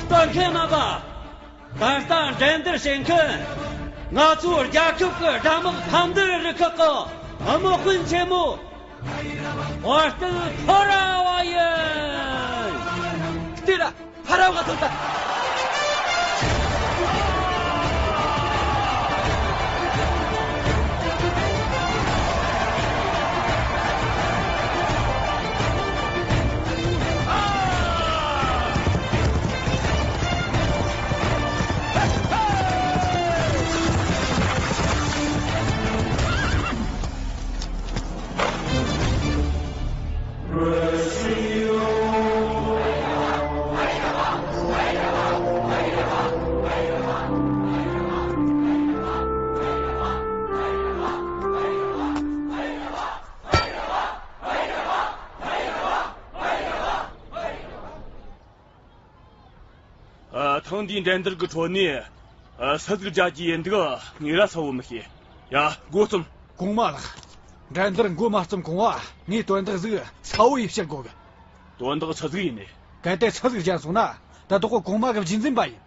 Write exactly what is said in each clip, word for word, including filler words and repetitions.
ལྟ་མཁན་རྣམ་པ། ད་ལྟ་འགྲན་བསྡུར་བྱེད་མཁན་ང་ཚོའི་རྒྱལ་ཁབ་ཀྱི་དགྲ་དམག་ཕམ་སྦྱོར་རུ་ཁག་གི་དམག་དཔོན་ཆེན་མོ་ཝར་ཏན་ཕ་ར་བ་ཡིན། ལྟོས་ར། ཕ་ར་བ་ཐོན་ཐལ། ཨ། ཐེངས་འདིའི་འགྲན་བསྡུར་གྱི་ཁྲོད་ནས། ཨ། སུ་ཟིག་རྒྱལ་གྱི་ཡིན་འདུག་ངས་ར་གསལ་བོ་མི་ཤེས། ཡ། འགོ་རྩོམ། གོང་མ་ལགས། འགྲན་བསྡུར་འགོ་མ་རྩོམ་གོང་བ་ངས་དོན་དག་ཟིག་གསལ་བོ་ཡེ་བཤད་དགོ་གི། དོན་དག་ཆི་ཟིག་ཡིན་ནི། གལ་ཏེ་སུ་ཟིག་རྒྱལ་སོང་ན་ད་དོ་གོ་གོང་མ་གི་རྗེས་འཛིན་པ་ཡིན།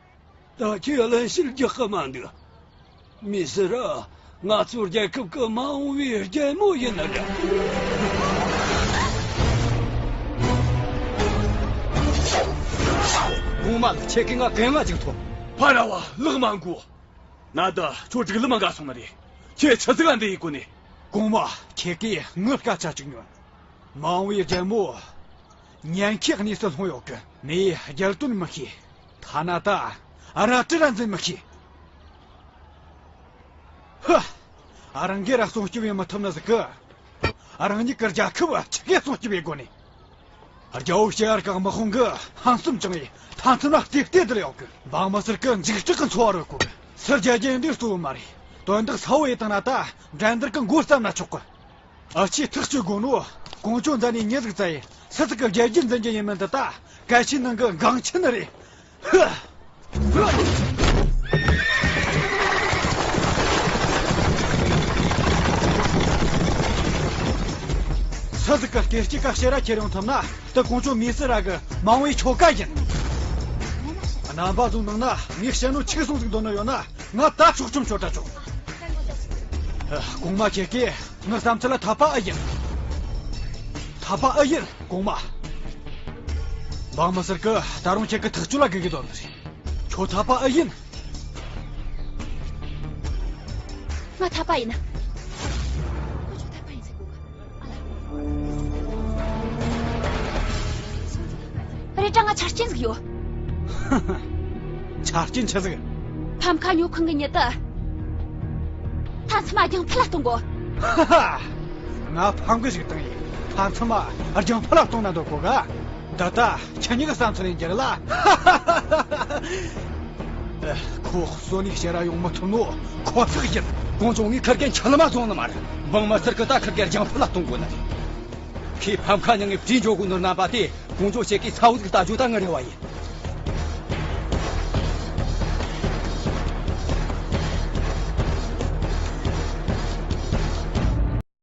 ད་ཁྱོས་གླེན་བཤད་རྒྱག་གི་མ་འདུག་མི་སེར་ར། ང་ཚོའི་རྒྱལ་ཁབ་ཀྱི་མ་འོངས་པའི་རྒྱལ་མོ་ཡིན་ན་འདྲ། གོང་མ་ལགས། ཁྱེད་ཀྱིས་ང་གད་རྔ་ཅིག་ཐོབ། ཕ་ར་བ་ལགས་མ་འགུལ། ན་ད་ཁྱོད་སྒྲིག་ལམ་འགལ་སོང་ནི་རེད། ཁྱེད་ཆི་ཟིག་ག་འདི་ཡེ་གོ་ནི། གོང་མ། ཁྱེད་ཀྱིས་ངའི་སྐད་ཆ་གཅིག་ཉོན། མ་འོངས་པའི་རྒྱལ་མོ་ཉེན་ཁའི་གནས་སུ་ལྷུང་ཡོད་གི། མི་ཡི་རྒྱལ་དོན་མི་ཤེས། ཐ་ན་ད་རལ་གྲི་ར་འཛིན་མི་ཤེས། ཧུ། རང་གིས་ར་སྲུང་སྐྱོབ་ཡེ་མི་ཐུབ་ནི་ཟིག་གི། རང་ཉིད་ཀྱི་རྒྱལ་ཁབ་ཆི་གིས་སྲུང་སྐྱོབ་ཡེ་དགོ་ནི། རྒྱལ་པོ་ཤེས་ཡར་གི་དམག་དཔུང་གིས་ཧམ་སེམས་བཅངས་ཡེ་མཐའ་མཚམས་ལ་རྩེ་གཏད་དུ་ཡོད་གི། འབངས་མི་སེར་གི་འཇིགས་སྐྲག་གི་འཚོ་བ་རོལ་གོ་གི། སུ་རྒྱལ་རྒྱལ་འདི་གཙོ་བོ་མ་རེད། དོན་དག་གསལ་བོ་ཡེ་བཏང་ན་ད་འགྲན་བསྡུར་གི་འགོ་བརྩམས་ན་ཆོག་གི། ཨ། ཆེས་ཐག་གཅོད་དགོས་ནོ་ཀོང་ཇོ་མཛའ་ནས་མྱི་ཟིག་བཙལ་ཡེ་སུ་ཟིག་གི་རྒྱལ་རྒྱུད་འཛིན་རྒྱུ་ཡིན་མིན་འདི་ད་གལ་ཆེའི་ནང་གི་འགངས་ཆེ་ནི་རེད། ཧུ། སུ་ཟིག་གི་སྐེ་དཀྱིལ་ཀ་ཕྱེད་ར་ཁྱེར་ཡོང་ཐུབ་ན་དེ་ཀོང་ཇོ་མི་སེར་ར་གི་མ་འོངས་པའི་ཆོལ་ཁ་ཡིན། རྣམ་པ་ཚོའི་ནང་ན་ངས་བཤད་ནོ་འཆུག་སོང་ཟིག་འདོད་ནོ་ཡོད་ན་ང་ད་སྲོག་ཁྲིམས་གཅོད་དྲ་ཆོག་གོང་མ་ཁྱེད་ཀྱིས་ངའི་བསམ་ཚུལ་ལ་འཐད་པ་ཨེ་ཡིན། འཐད་པ་ཨེ་ཡིན་གོང་མ། འབངས་མི་སེར་གིས་ད་རུང་ཁྱེད་ཀྱི་ཐག་གཅོད་ལ་དགོས་ཀྱི་འདུག་ནི་རེད། ཁྱོད་འཐད་པ་ཨེ་ཡིན། ང་འཐད་པ་ཡིན། ཁོ་ཁྱོད་འཐད་པ་ཡིན་ཟེར་གོ་གི། ཨ་ལ། རེད་དྲ་ང་ཆ་རྐྱེན་ཟིག་ཡོད། ཆ་རྐྱེན་ཆི་ཟིག་ཕམ་ཁ་ཉོ་ཁང་གི་མྱི་དེ། མཐའ་མཚམས་རྒྱང་ཕུད་ལ་གཏོང་དགོ། ཧ་ཧ། ང་ཕམ་གི་ཞིག་བཏང་ཡིན། མཐའ་མཚམས་རྒྱང་ཕུད་ལ་གཏོང་ན་འདོད་གོ་ག་འདི་ད་ཁྱེད་གཉིས་ཀྱི་བསམ་ཚུལ་ཡིན་རྒྱུ་རེད་ལ། ཧ་ཧ་ཧ། ཁོ་གསོད་ནས་ཕྱིར་ར་ཡོང་མི་ཐུབ་ནོ་ཁོ་ཐག་ཡིན། ཀོང་ཇོ་ངས་ཁིར་གེ་འཆི་ལ་མ་བཙོང་ནི་མ་རེད། འབངས་མི་སེར་གི་ད་ཁིར་གེ་རྒྱང་ཕུད་ལ་གཏོང་དགོ་ནི་རེད། ཁོས་ཕམ་ཁ་མྱངས་ངས་བྲོས་འགྲོ་དགོ་ནོ་རྣམ་པ་དེ་ཀོང་ཇོ་ཁྱེད་ཀྱིས་ཚ་བོ་ཟིག་ལྟ་རྒྱུ་ད་ངའི་རེ་བ་ཡིན།